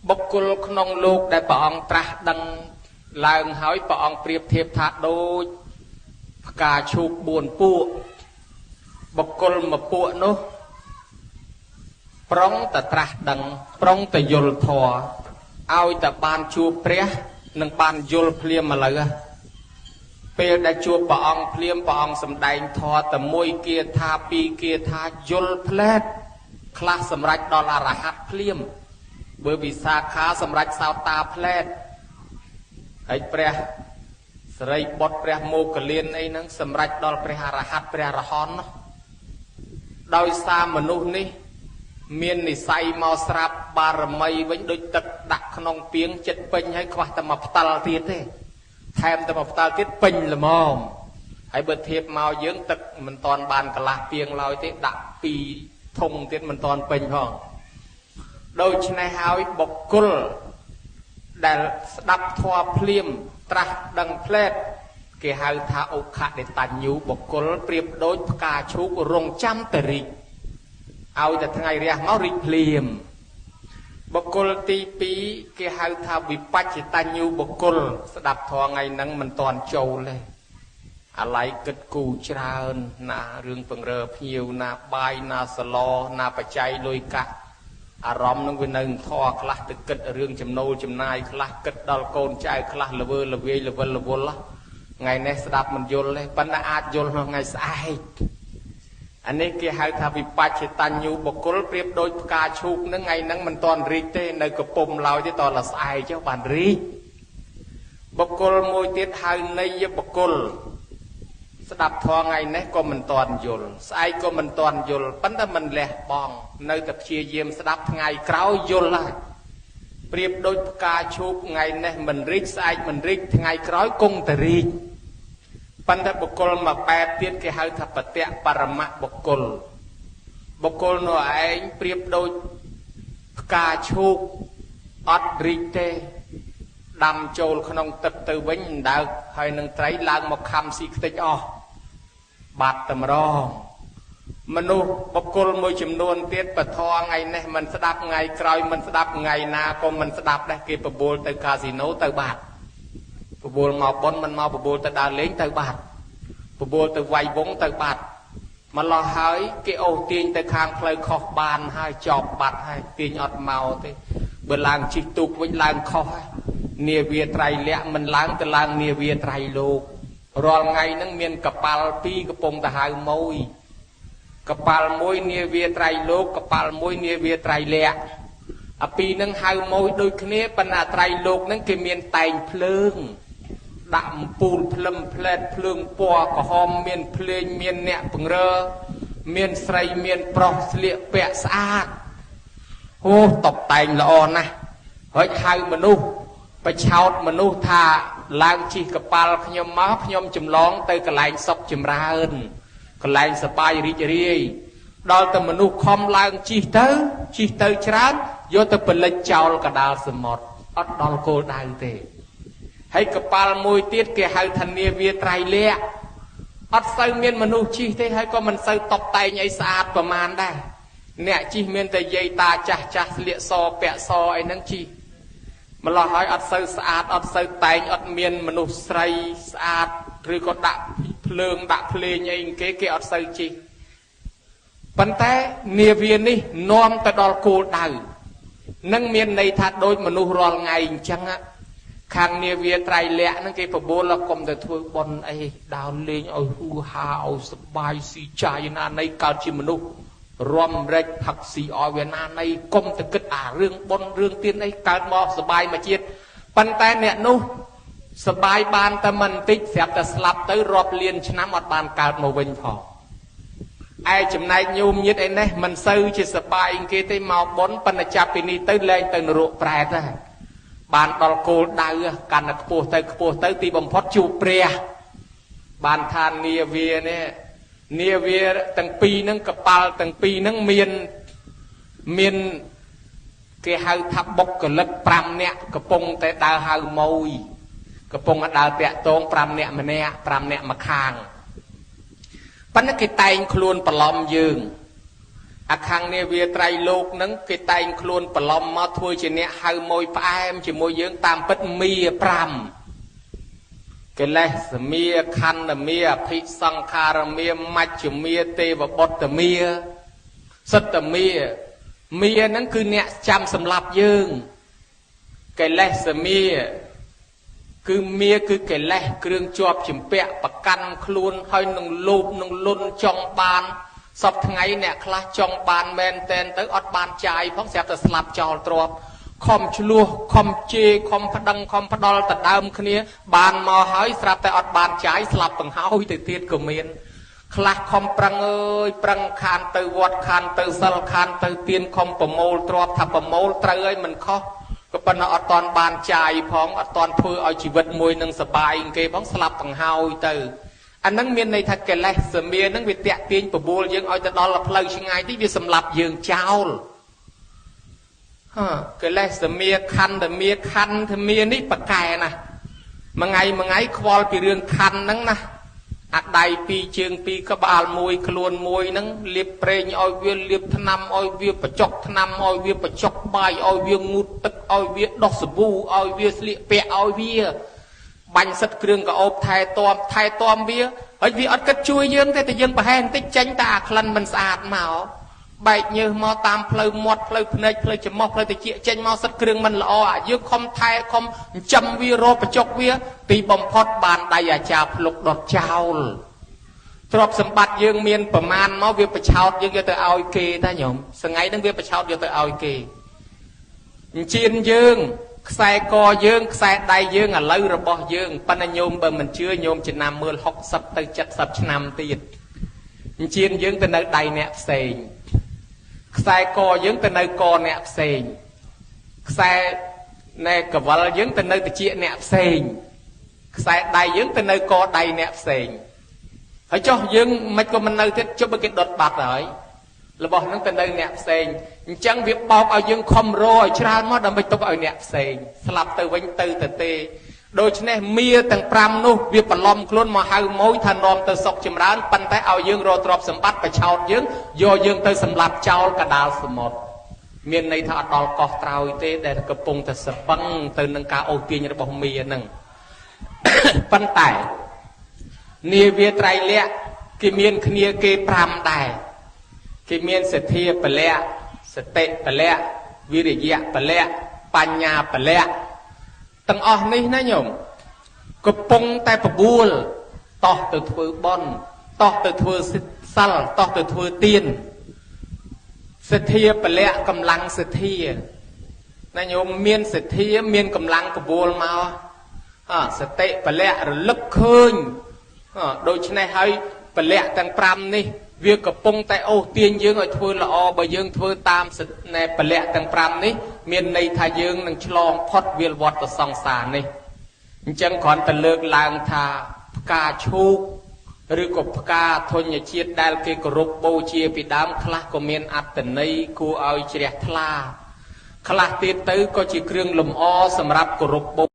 បុគ្គលក្នុងលោកដែលព្រះអង្គត្រាស់ដឹងឡើងហើយព្រះអង្គប្រៀបធៀបថាដូចផ្កាឈូក4ពួកបុគ្គលមួយពួកនោះប្រុងតែត្រាស់ដឹងប្រុងតែយល់ធម៌ឲ្យតែបានជួបព្រះនឹងបានយល់ភ្លាមឥឡូវពេលដែលជួបព្រះអង្គភ្លាមព្រះអង្គសម្ដែងធម៌តែមួយគាថាពីរគាថាយល់ផ្លែតខ្លះសម្រេចដល់អរហន្តភ្លាមបើវិសាខាសម្រេចសោតាផ្លែតហើយព្រះសិរីបុត្រព្រះមោគលានអីហ្នឹងសម្រេចដល់ព្រះអរហន្តព្រះអរហន្តដោយសារមនុស្សនេះមាននិស័យមកស្រាប់បារមីវិញដូចទឹកដាក់ក្នុងពាងចិត្តពេញហើយខ្វះតែមួយផ្តិលទៀតទេថែមតែមួយផ្តិលទៀតពេញល្មមហើយបើធៀបមកយើងទឹកមិនតាន់បានកន្លះពាងឡើយទេដាក់ពីរធុងទៀតមិនតាន់ពេញផងដូច្នេះហើយបុគ្គលដែលស្ដាប់ធម៌ភ្លាមត្រាស់ដឹងផ្លែតគេហៅថាឧខដេតញ្ញូបុគ្គលប្រៀបដូចផ្កាឈូករងចាំតែរីកឲ្យតែថ្ងៃរះមករីកភ្លាមបុគ្គលទី2គេហៅថាវិបច្ចតញ្ញូបុគ្គលស្ដាប់ធម៌ថ្ងៃហ្នឹងមិនតាន់ចូលទេអាឡ័យគិតគូច្រើនណារឿងពង្រើភ្ញៀវណាបាយណាសឡណាបច្ច័យលុយកាក់អារម្មណ៍នឹងវានៅធေါ်ខ្លះទៅគិតរឿងចំណូលចំណាយខ្លះគិតដល់កូនចៅខ្លះល្វើល្វាយល្វិលល្វល់ថ្ងៃនេះស្ដាប់មិនយល់ទេប៉ុន្តែអាចយល់ក្នុងថ្ងៃស្អែកអានេះគេហៅថាវិបច្ចតញ្ញូបុគ្គលប្រៀបដូចផ្កាឈូកហ្នឹងថ្ងៃហ្នឹងមិនតាន់រីកទេនៅកំពុំឡើយទេតតែស្អែកចុះបានរីកបុគ្គលមួយទៀតហៅនយបុគ្គលស្ដាប់ធម៌ថ្ងៃនេះក៏មិនតាន់យល់ស្អែកក៏មិនតាន់យល់ប៉ុន្តែមិនលះបង់នៅតែព្យាយាមស្ដាប់ថ្ងៃក្រោយយល់ហើយប្រៀបដូចផ្កាឈូកថ្ងៃនេះមិនរីកស្អែកមិនរីកថ្ងៃក្រោយគង់តែរីកប៉ុន្តែបុគ្គលមួយបែបទៀតគេហៅថាបតៈបរមៈបុគ្គលបុគ្គលនោះឯងប្រៀបដូចផ្កាឈូកអត់រីកទេដាំចូលក្នុងទឹកទៅវិញដើកហើយនឹងត្រីឡើងមកខំស៊ីខ្ទេចអស់បាត់តម្រងមនុស្សបុគ្គលមួយចំនួនទៀតពធថ្ងៃនេះមិនស្ដាប់ថ្ងៃក្រោយមិនស្ដាប់ថ្ងៃណាក៏មិនស្ដាប់ដែរគេបបួលទៅកាស៊ីណូទៅបាត់បបួលមកប៉ុនមិនមកបបួលទៅដើរលេងទៅបាត់បបួលទៅវាយវងទៅបាត់ម្លោះហើយគេអូសទាញទៅខាងផ្លូវខុសបានហើយចប់បាត់ហើយទាញអត់មកទេបើឡើងជិះទូកវិញឡើងខុសហើយនាវាត្រៃលក្ខមិនឡើងទៅឡើងនាវាត្រៃលោករាល់ថ្ងៃហ្នឹងមានកប៉ាល់ពីរកំពុងទៅហៅម៉ួយកប៉ាល់មួយនាវាត្រៃលោកកប៉ាល់មួយនាវាត្រៃលក្ខអាពីរហ្នឹងហៅម៉ួយដូចគ្នាប៉ុន្តែត្រៃលោកហ្នឹងគេមានតែងភ្លើងដាក់អំពូលភ្លឹមផ្លែតភ្លើងពណ៌ក្រហមមានភ្លេងមានអ្នកពង្រើមានស្រីមានប្រុសស្លៀកពាក់ស្អាតអូតបតែងល្អណាស់ហើយហៅមនុស្សបឆោតមនុស្សថាឡើងជិះកប៉ាល់ខ្ញុំមកខ្ញុំចម្លងទៅកន្លែងសុខចម្រើនកន្លែងសប្បាយរីករាយដល់តែមនុស្សខំឡើងជិះទៅច្រើនយកទៅផលិតចោលកដាលសមុទ្រអត់ដល់គោលដៅទេហើយកប៉ាល់មួយទៀតគេហៅថានាវាត្រៃលក្ខអត់សូវមានមនុស្សជិះទេហើយក៏មិនសូវតបតែងអីស្អាតប្រមាណដែរអ្នកជិះមានតែយាយតាចាស់ចាស់ស្លៀកសពាក់សអីហ្នឹងជិះម្លោះហើយអត់សូវស្អាតអត់សូវតែងអត់មានមនុស្សស្រីស្អាតឬក៏ដាក់ភ្លើងដាក់ភ្លេងអីគេអត់សូវជិះប៉ុន្តែនាវានេះនាំទៅដល់គោលដៅនឹងមានន័យថាដូចមនុស្សរាល់ថ្ងៃអញ្ចឹងខាងនាវាត្រៃលក្ខហ្នឹងគេបបួលកុំទៅធ្វើបុណ្យអីដើរលេងឲ្យហ៊ូហាឲ្យសប្បាយស៊ីចាយណានៃកើតជាមនុស្សរំរែកផឹកស៊ីឲ្យវាណានៃកុំទៅគិតអារឿងបុណ្យរឿងទានអីកើតមកសប្បាយមួយជាតិប៉ុន្តែអ្នកនោះសប្បាយបានតែមិនតិចស្រាប់តែស្លាប់ទៅរាប់លានឆ្នាំអត់បានកើតមកវិញផងឯចំណែកញោមញាតិឯនេះមិនសូវជាសប្បាយគេទេមកបុណ្យប៉ុន្តែចាប់ពីនេះទៅលែងទៅនរកប្រែតដែរបានដល់គោលដៅកាន់តែខ្ពស់ទៅខ្ពស់ទៅទីបំផុតជួបព្រះបានថានាវានេះនាវាទាំងពីរហ្នឹងកប៉ាល់ទាំងពីរហ្នឹងមានគេហៅថាបុគ្គលិក5នាក់កំពុងតែដើរហៅម៉ួយកំពុងតែដើរតាក់ទង5នាក់ម្នាក់5នាក់ម្ខាងប៉ុន្តែគេតែងខ្លួនបន្លំយើង អាខាងនាវាត្រៃលោកនឹងគេតែងខ្លួនបន្លំមកធ្វើជាអ្នកហៅម៉ួយផ្អែមជាមួយយើងតាមពិតមា5កិលេសមាខណ្ឌមាអភិសង្ខារមាមជ្ឈមាទេវបុត្រមាសិទ្ធមាមាហ្នឹងគឺអ្នកចាំសម្លាប់យើងកិលេសមាគឺមាគឺកិលេសគ្រឿងជាប់ជំពាក់ប្រកាន់ខ្លួនហើយនឹងលោភនឹងលន់ចង់បានសពថ្ងៃអ្នកខ្លះចង់បានមែនតែនទៅអត់បានចាយផងស្រាប់តែស្លាប់ចោលទ្រព្យខំឆ្លោះខំជេរខំប្តឹងខំផ្ដាល់ដដើមគ្នាបានមកហើយស្រាប់តែអត់បានចាយស្លាប់បង្ហើយទៅទៀតក៏មានខ្លះខំប្រឹងអើយប្រឹងខានទៅវត្តខានទៅសិលខានទៅទៀនខំប្រមូលទ្រព្យថាប្រមូលត្រូវហើយមិនខុសក៏ប៉ុន្តែអត់តាន់បានចាយផងអត់តាន់ធ្វើឲ្យជីវិតមួយនឹងសបាយគេផងស្លាប់បង្ហើយទៅអានឹងមានន័យថាកិលេសមានឹងវាតាក់ទាញបបួលយើងឲ្យទៅដល់ផ្លូវឆ្ងាយតិចវាសម្លាប់យើងចោលកិលេសមាខណ្ឌមាខន្ធមានេះប្រកែណាស់មួយថ្ងៃមួយថ្ងៃខ្វល់ពីរឿងខណ្ឌហ្នឹងណាអាដៃពីរជើងពីរក្បាលមួយខ្លួនមួយហ្នឹងលាបប្រេងឲ្យវាលាបថ្នាំឲ្យវាបញ្ចុកថ្នាំឲ្យវាបញ្ចុកបាយឲ្យវាងូតទឹកឲ្យវាដោះសាប៊ូឲ្យវាស្លៀកពាក់ឲ្យវាបាញ់សិតគ្រឿងកោបថែទាំថែទាំវាហើយវាអត់គិតជួយយើងទេតែយើងប្រហែលបន្តិចចេញតែអាក្លិនមិនស្អាតមកបែកញើសមកតាមផ្លូវមាត់ផ្លូវភ្នែកផ្លូវច្រមុះផ្លូវត្រចៀកចេញមកសិតគ្រឿងមិនល្អអាយើងខំថែខំចិញ្ចឹមវារកបញ្ចុកវាទីបំផុតបានដៃអាចារ្យភ្លុកដុតចោលទ្រព្យសម្បត្តិយើងមានប្រមាណមកវាប្រឆោតយើងយកទៅឲ្យគេតាញោមថ្ងៃហ្នឹងវាប្រឆោតយកទៅឲ្យគេអញ្ជៀនយើងខ្សែកយើងខ្សែដៃយើងឥឡូវរបស់យើងប៉ុន្តែញោមបើមិនជឿញោមចំណាំមើល60ទៅ70ឆ្នាំទៀតអញ្ជៀនយើងទៅនៅដៃអ្នកផ្សេងខ្សែកយើងទៅនៅកអ្នកផ្សេងខ្សែណែកវលយើងទៅនៅតិចអ្នកផ្សេងខ្សែដៃយើងទៅនៅកដៃអ្នកផ្សេងហើយចុះយើងមិនក៏មិននៅទៀតចុះបើគេដុតបាត់ហើយរបស់ហ្នឹងទៅនៅអ្នកផ្សេងអញ្ចឹងវាបោកឲ្យយើងខំរឲ្យច្រើនមកដើម្បីទុកឲ្យអ្នកផ្សេងស្លាប់ទៅវិញទៅទៅទេដូច្នេះមាទាំង5នោះវាបន្លំខ្លួនមកហៅម៉ួយថានាំទៅសុកចម្រើនប៉ុន្តែឲ្យយើងរកទ្រព្យសម្បត្តិប្រឆោតយើងយកយើងទៅសម្លាប់ចោលកដាលសមុទ្រមានន័យថាអត់ដល់កោះត្រើយទេដែលកំពុងតែសបឹងទៅនឹងការអូសទាញរបស់មាហ្នឹង ប៉ុន្តែនាវាត្រៃលក្ខគេមានគ្នាគេ5ដែរគេមានសទ្ធាពលៈសតិពលៈវិរិយៈពលៈបញ្ញាពលៈទាំងអស់នេះណាញោមកំពុងតែបបួលតោះទៅធ្វើបុណ្យតោះទៅធ្វើសិលតោះទៅធ្វើទានសទ្ធាពលៈកម្លាំងសទ្ធាណាញោមមានសទ្ធាមានកម្លាំងកបួលមកសតិពលៈរលឹកឃើញដូច្នេះហើយពលៈទាំង5នេះវាកំពុងតែអូសទាញយើងឲ្យធ្វើល្អបើយើងធ្វើតាមណែពលៈទាំង5នេះមានន័យថាយើងនឹងឆ្លងផុតវាលវត្តសង្សារនេះអញ្ចឹងគ្រាន់តែលើកឡើងថាផ្កាឈូកឬក៏ផ្កាធញ្ញជាតិដែលគេគោរពបូជាពីដើមខ្លះក៏មានអត្ថន័យគួរឲ្យជ្រះថ្លាខ្លះទៀតទៅក៏ជាគ្រឿងលម្អសម្រាប់គោរពបូ